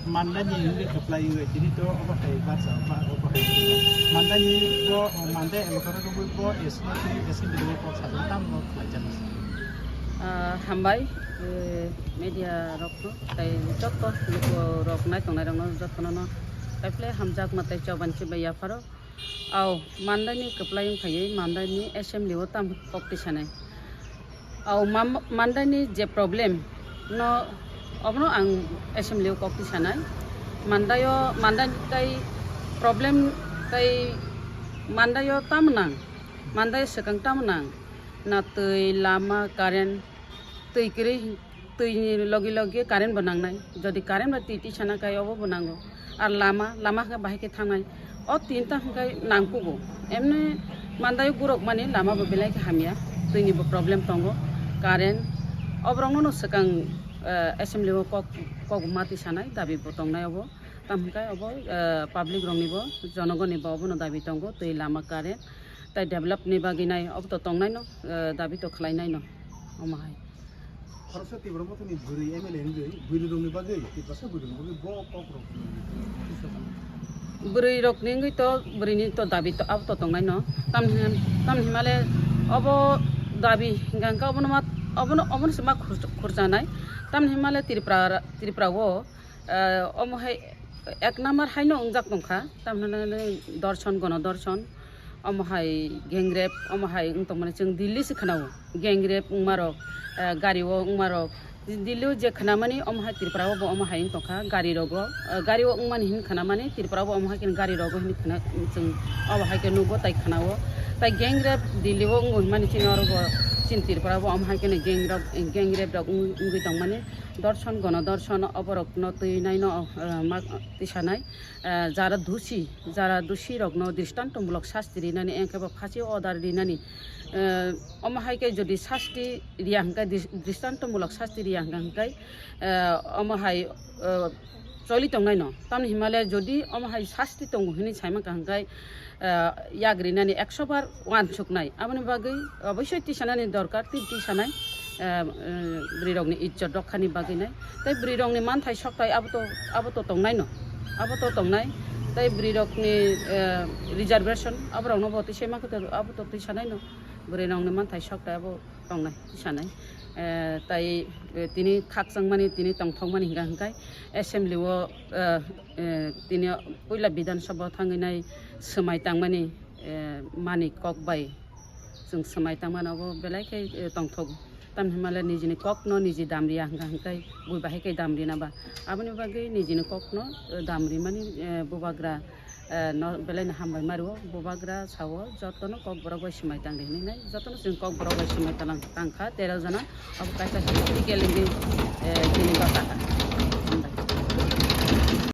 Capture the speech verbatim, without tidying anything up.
Mandani wngwi kwplai wngwi tini to obo hai barsa ba obo hai. Mandani bo, Mandai elokaro rwgwi bo S C, S C bini bo kok sajak tamo khlai jani. Ah, hambai, eh, media rokno, tei joto lukurok naitongnai rokno jotono no, tei phle hamjakma tei chobanchi bai yapharo. Au, Mandani kwplai wngkhaiwi Mandani assembly o tamo kok tisanai. Au, mam-, Mandani je problem no, obono ang assembly o kok tisanai. Mandaio, Mandani tai problem tai Mandaio tamo nang, Mandaio swkang tamo nang, na twi, lama, current, twi kwrwi, twini logi logi current bo nangnai. Jodi current bai twi tisana kai obo bo nango. Ar lama, lama hwnkhe bahai khe thangnai. O tinta hwnkhe nangkugo. Emni Mandai gurok mani lama bo belai khe hamya. Twini bo problem tongo. Current. Oborokno no swkang, eh, assembly o kok, kok ma tisanai dabi bo tongnai obo. Tamo hwnkhe obo, eh, public rokni bo, jonogoni bo obono dabi tongo. Twi, lama, current. Tai develop ni bagwi nai obo to tongnai no, eh, dabi to khlai nai no. Omo hai. Khoroksa Tipra Mothani bwrwi M L A wngwi bwrwi rokni bagwi, Tiprasa bwrwi rokni bagwi bo kok rok. Bwrwi rokni wngwi to, bwrwini to dabi to abo to tongnai no. Tamni, tamni himale obo dabi hingka hingka obono ma, obono, obono se ma khur-, khurjanai. Tamni himale Tripura, Tripura o, eh, omo hai ek number haino wngjak tongkha, tamni hwnwi dorson, gono dorson, omo hai gang rape, omo hai wng tongmani chwng Delhi se khwnao, gang rape wngmarok, eh, gari o wngmarok, Delhi o je khwnamani omo hai Tripura o bo omo hai wng tongkha, gari rogo, eh, gari o wngmani hin khwnamani Tripura o bo omo hai khe gari rogo hin khwna chwng omo hai khe nugo tai khwnao, tai gang rape Delhi o wngo hinmani chini oro bo chini Tripura o bo omo hai khe gang rok, gang rape rok wng-, wngwi tongmani. Dorson, gono dorson oborokno twi naino, eh, ma tisanai, eh, jara dusi, jara dusi rokno dristantomulok sasti rinani, engkhe bo phasi order rinani, eh, omo hai khe jodi sasti riya hwnkhe, dris-, dristantomulok sasti riya hwnkhe, hwnkhe, eh, omo hai, eh, choli tongnaino. Tamni himale jodi omo hai sasti tongo hinwi saimangkha hwnkhe, eh, yak rinani ekso bar uansuknai. Aboni bagwi oboisoi tisanani dorkar, tei tisanai, eh, eh, bwrwirokni ijjot rokhani bagwi nai. Tei bwrwirokni manthai sokthai abo to, abo to tongnaino. Abo to tongnai. Tei bwrwirokni, eh, reservation aborokno bo tisai mankha, abo to tisanaino. Bwrwirokni manthai sokthai abo tongnai, tisanai. Eh, tai, eh, tini khakchangmani, tini tongthokmani hingka hingkai assembly o, eh, eh, tini puila Bidhan Sabha o thangwi nai swmai tangmani, eh, mani kok bai chwng swmai tangmani obo belai khe, eh, tongthogo. Tamni hwnmale nijini kokno niji damriya hingka hingkai bui bahai khe damrina ba. Aboni bagwi nijini kokno, eh, damrimani, eh, bubagra, eh, no belai no hambai mario, bubagra sao jotono kokborok bai swmai tangdi hinwi nai, jotono chwng kokborok bai swmai talang tangkha tero jona, abo kaisa historical wngwi, eh, chini bwsakha.